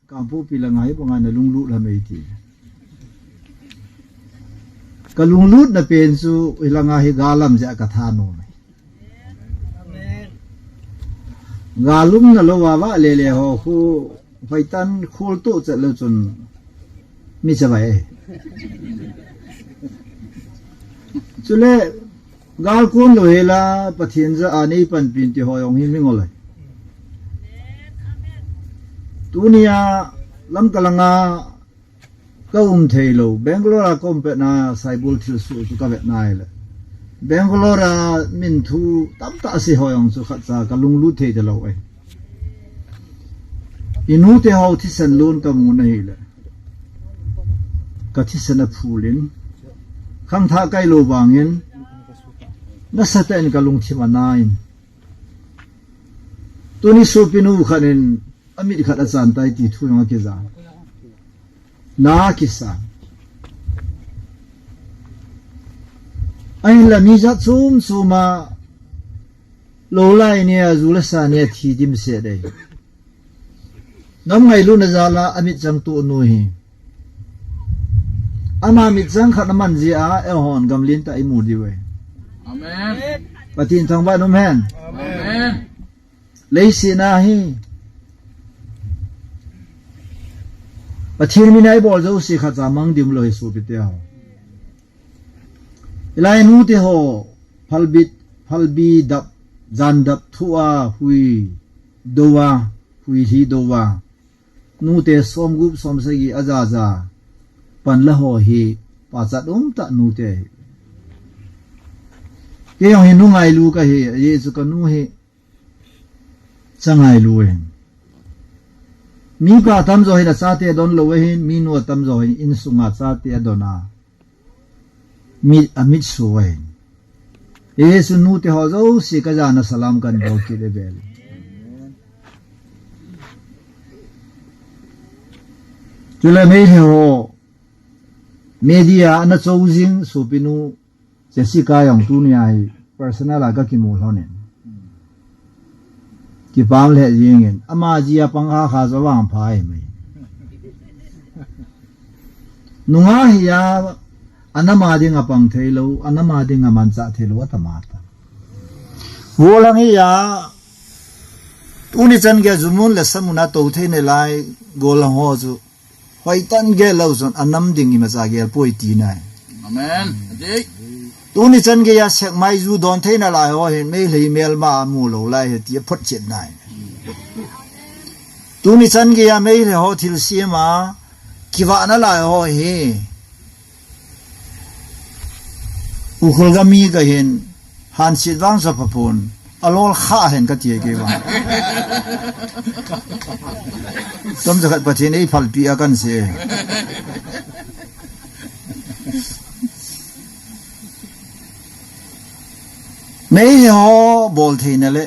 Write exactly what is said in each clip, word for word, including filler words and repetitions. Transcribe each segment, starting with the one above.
Kangpokpi langa hi banga na lunglut ham ei ti. Ka lunglutna pen chu hilanga hi gal lam jeh a ka tha nom e. Gal umna lou a vah lele ho khu hoitan khol toh chet lou chun mi chavai e. Chule gal kon lou hela Pathen jeh a nei panpin ti ho jong hi mi ngol e. Tunia Lamka langa ka um thei lou, Bangalore a ka um pet na Saibol thilsoh chu ka vet nai le. Bangalore a min thu tamtah a sei ho jong chu khatcha ka lunglut thei talou e. I nute ho thisan lon ka mu na hile, ka thisan a phul in, khangthah kai lou vangin, nasatah in ka lungthim a na in. Tuni sopinu khat in amit khat a chan tai ti thu jong a kija. Na kisa. Ahinla mi jat chom chom a lou lai nia, ju le sa nia thi dimset e. Nam ngailutna jal a amit chang toh nu hi. Ama mit chang khat aman jeh a, eihon gam lentah i mu diu e. Amen. Pathen thangvah in um hen. Amen. Leiset a hi Pathen min a i bol jouse khatcha mang ding um lou hi sopite ho. Hilai nute ho, phalbi, phalbi dap, jan dap thu a, hui dou a, hui lhi dou a. Nute som gup som sagi a ja ja. Pan la ho hi, pachat umtah nute hi. Kei jong hi nu ngailu ka hi, ajeh chu ka nu hi cha ngailu ahin. Mipa tamjo hin achate adon lou ahin, minu atamjo hin insunga chate adon a. Mi, amit so ahin. Hiche nute ho jouse ka jana salam kan bol kit e vel. Chule Meitei ho, media ana chou jing sopinu, Jessica jong tunia hi personal a ka kimu lhon in. Kipah lheh jeng in. Ama ji a pang kha kha chu vangpha ahi mai. Nungah hi a, anam a ding a pang thei lou, anam a ding a manchah thei lou, atama ta. Gollhang hi a, tuni chan gei a jumun le samun a tou thei nalai, gollhang ho chu. Hoitah in gel lou chun anam ding imacha gel poi tina ahi. Amen. Ati. Tuni chan gei a sekmai ju don thei nalai ho hin Meitei melma a mu lou lai ahi tia photchetna ahi. Tuni chan gei a Meitei ho thilsem a kivah nalai ho hi. Ukhrul gam mi ka hin, hansit vang sa phapon, alol kha hen ka ti e kei vang. Chomcha khat Pathen in eiphalpi a kan sei. Meitei ho bol theina le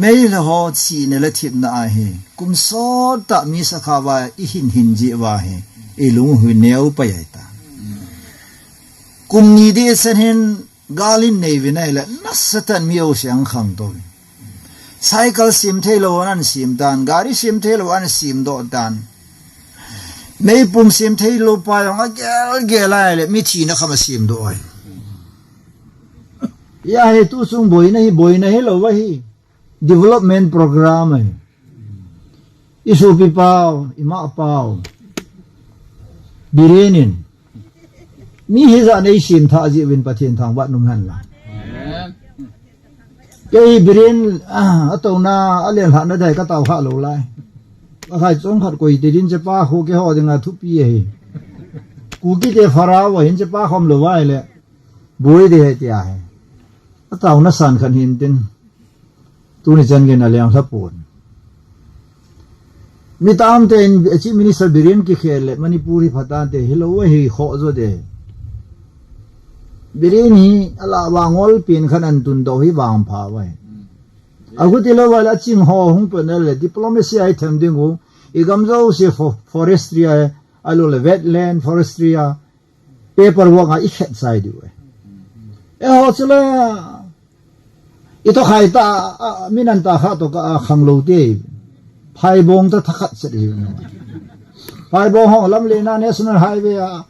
Meitei ho chihna le thepna ahi. Kum sottah mi sakha uva i hin hin jeh uva hi. I lung hi neo pai ahi ta. Kum ni ding chan hin gal in nei uvin ahile nasatah in mi jouse ahung khangtou uvin. Cycle sem thei lou ahin sem tan, gari sem thei lou ahin sem doh tan. Meipum sem thei lou pa jong agel gel ahile mi thina kham asem doh ahi. Hia hi tu chung boina hi, boina hi lou ahi. Development program ahi. I sopi pau, i ma pau. Biren in. Mi hijat nei sem tha jeh uvin Pathen thangvah in um hen lang. Kei Biren, ah, atouna, alelhahna dai ka tao kha lou lai. Akhai chong khat koi te din chepa khu keiho dinga thupi ahi. Kuki te Pharaoh ahin chepa khom lou vai le. Boi de he tia he. Atauna san khat hin tin. Tuni chan gei in aleng lha pon. Mi tamte in Chief Minister Biren kikhel le Manipur hi phatante hilou ahi khoh jo de. Biren hi ala vangol pen khat an tun doh hi vangpha uve. Aguti lou uva le aching ho hung pen le diplomacy a i them ding u. I gam jouse fo-, forestry a, alou le wetland forestry a. Paperwork a i khet chai diu e. Eiho chule, i toh khai ta, a, a, min an ta kha toh ka, a, khang lou te. Phaibong ta thakhat set hi. Phaibong ho lam le na National Highway a.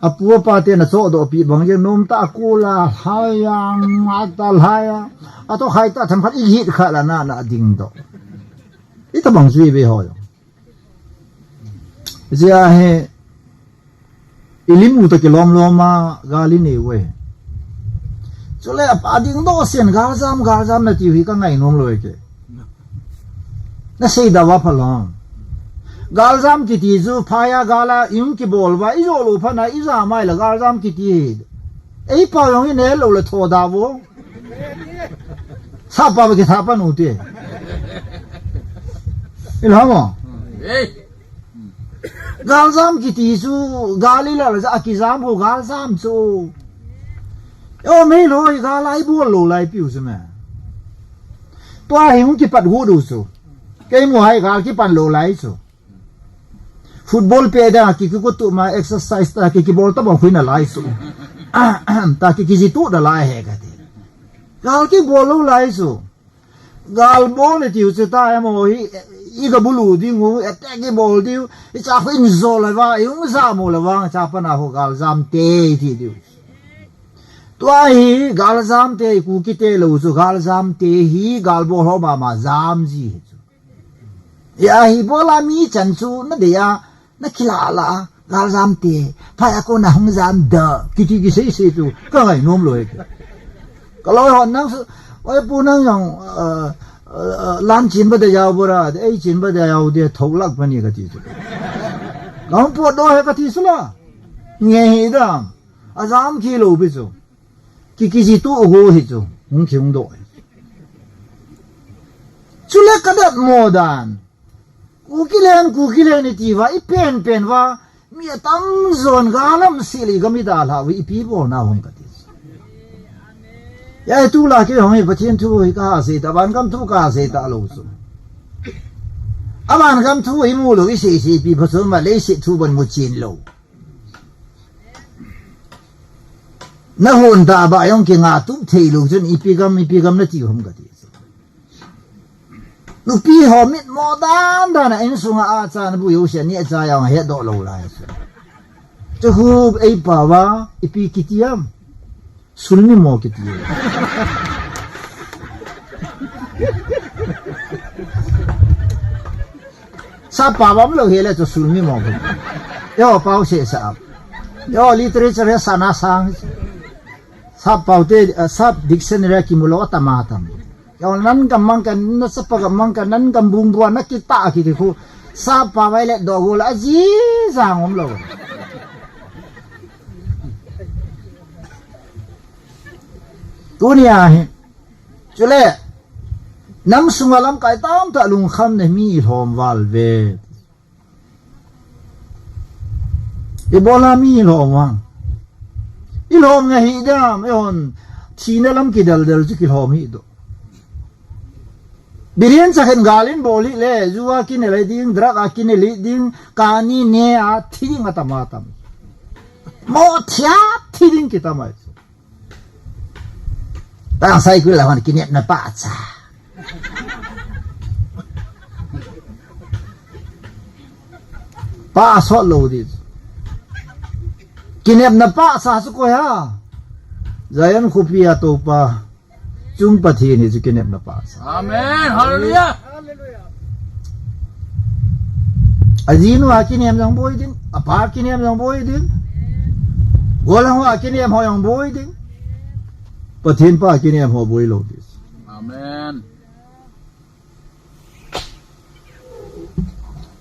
Apu apa te na cho do pi bang je nom ta ku la hai yang ma ta lai a. A to khai ta tham khat i hit kha la na na ding do. I ta bang zui ve ho yo. Zia he I lim u ta kilom lom a, gal i nei uve. Chule a pa ding do sen, gal jam, gal jam na tiu hi ka ngai nom lo e ke. Na sei da va pha lom. Gal jam kiti chu phai a gal a i hung kibol va, i jo lo pha na, i ja mai la gal jam kiti hi. Ei pa jong i ne lo le tho da vo. Sap pa ba kitha pa nu te. I lo mo? Ei. Gal jam kiti chu, gal i la la ja, a kijam ho gal jam chu. Yo, mei lo, i gal ai bol lo lai piu chu me. Tua hi hung kipat gu du chu. Kei mu hai gal kipan lo lai chu. Football pe da ki ki ko tu ma exercise ta ki ki bol ta bang khui na lai chu. Ta ki ki ji tu da lai he ka ti. Gal ki bol lo lai chu. Gal bol le tiu che ta emo hi, i ga bulu ding u, attack i bol diu, i cha khu in zo le va, i hung za mo le va, cha pa na ho gal jam te ti diu. Tua hi gal jam te, Kuki te lo chu gal jam te hi, gal bol ho ma ma jam ji hi chu. Ya hi bol a mi chan chu na de ya, Na kila la, gal jam te, phai a ko na hung jam da, kiti ki sei sei tu, ka ngai nom lo e. Ka lo hon nang su, oi pu nang jong, uh, uh, lan chin ba da yau bora, ei chin ba da yau de, thok lak pa ni ka ti tu. Ka hung po do he ka ti su la. Nge hi da, a jam ki lo bi chu. Ki ki ji tu go hi chu, hung ki hung do. Chule ka dat mo dan. Kuki len, Kuki len i ti va, i pen pen va, mi a tam zon galam si li gam i da la, i pi bol na hong ka ti. Ya i tu la ke hong i Pathian thu hi ka ha se ta, van gam thu ka ha se ta lo su. A van gam thu i mu lo, i se se pi pha su ma le se thu ban mu chin lo. Na hon da ba yong ki nga tu thei lo chun i pi gam, i pi gam na ti hong ka ti. Nupi ho mit mo dan dan a insunga a cha na bu yo sia ni a cha yang he do lo lai. Chu hu ei pa va ipi kiti am. Sulmi mo kiti. Sa pa vam lo he le chu sulmi mo. Yo pau se sa. Yo literature he sana sang. Sa pau te sa dictionary ki mu lo ta ma tam. Yo nan gam mang kan, na sapa gam mang kan, nan gam bung bua na kita kiti khu. Sapa vai le do gol a ji jang om lo. Tunia hi. Chule. Nam sunga lamkai tam ta lungkham ne mi lhom val ve. I bol a mi i lhom vang. I lhom nge hi dam, i hon thina lam kidel del chu kilhom hi do. Biren cha khen galin bol hi le, ju a kine le ding, drug a kine le ding, kani ne a thi ding a tam a tam. Mo thia thi ding ki tam ai. Tang sai kul la hon kinep na pa cha. Pa sot lo di. Kinep na pa cha su ko ya. Zion khopi a to pa. Chung Pathen hi chu kinep na pa cha. Amen. Hallelujah. A jinu a kinem jong boi ding, a pa kinem jong boi ding. Golang ho a kinem ho jong boi ding. Pathen pa kinem ho boi lo ding. Amen.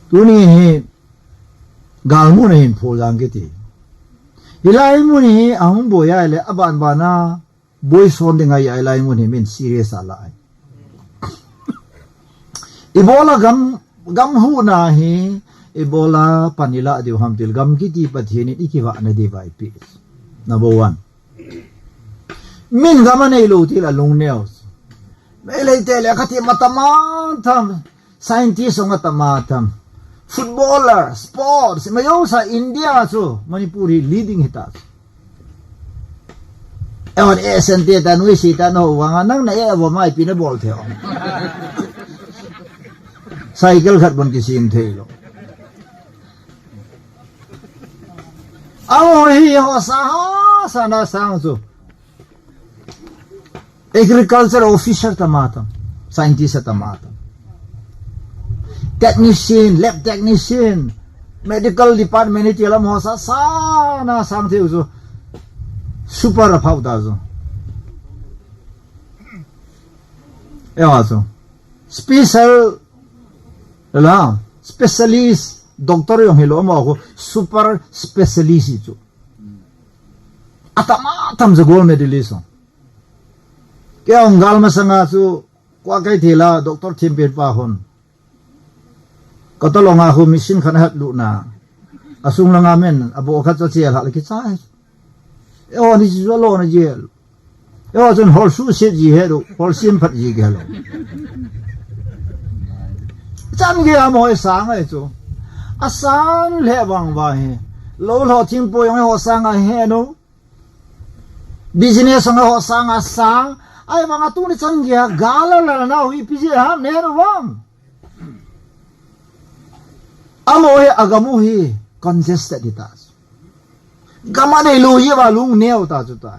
Tuni hi galmun hin pho jang kiti. Hilai mun hi ahung boi a le aban bana Boi son ding ai, ai lai mun hi min serious a lai. Ibola gam, gam hu na hi, ibola panila diu ham til gam kiti Pathen in ikiva na di vai pi. Number one. Min gam a nei lo til a lung neo. Mei lei te le khati matama tham. Scientist ong atama tam. Footballer, sports, mayo sa India chu, Manipur hi leading hita. Eon e sente ta nui si ta no wanga nang na e vo mai pi na bol theo. Cycle khat bon kisem thei lou. Amaho hi ho sa ho sa na sang chu. Agriculture officer tama tam, scientist tama tam. Technician, lab technician, medical department ni ti lam ho sa, sa na sang thei u chu. Super aphau ta chu. Ewa chu. Special la, specialist, doctor jong hilou amaho khu super specialist hi chu. Atam atam chu gold medalist ho. Kei hung gal masanga chu, kua kai thei la, doctor thempen pa hon. Ka tolonga khu machine khat ahat lutna. Asung langa men, abo khat chu chel hal kichai. Eiho ni chu lona jel. Eiho chun hol su set ji he du, hol sim phat ji ke lo. Chan ge amaho sang ai chu. Asang le bang ba he. Lou lou thim po jong eiho sang a he no. Business jong eiho sang a sang. Ai bang a tuni chan ge a gal la la na hui pi je ham ne no bang. Amaho hi agam u hi congested hi ta. Gam a neilou hi va lung neo ta chu ta.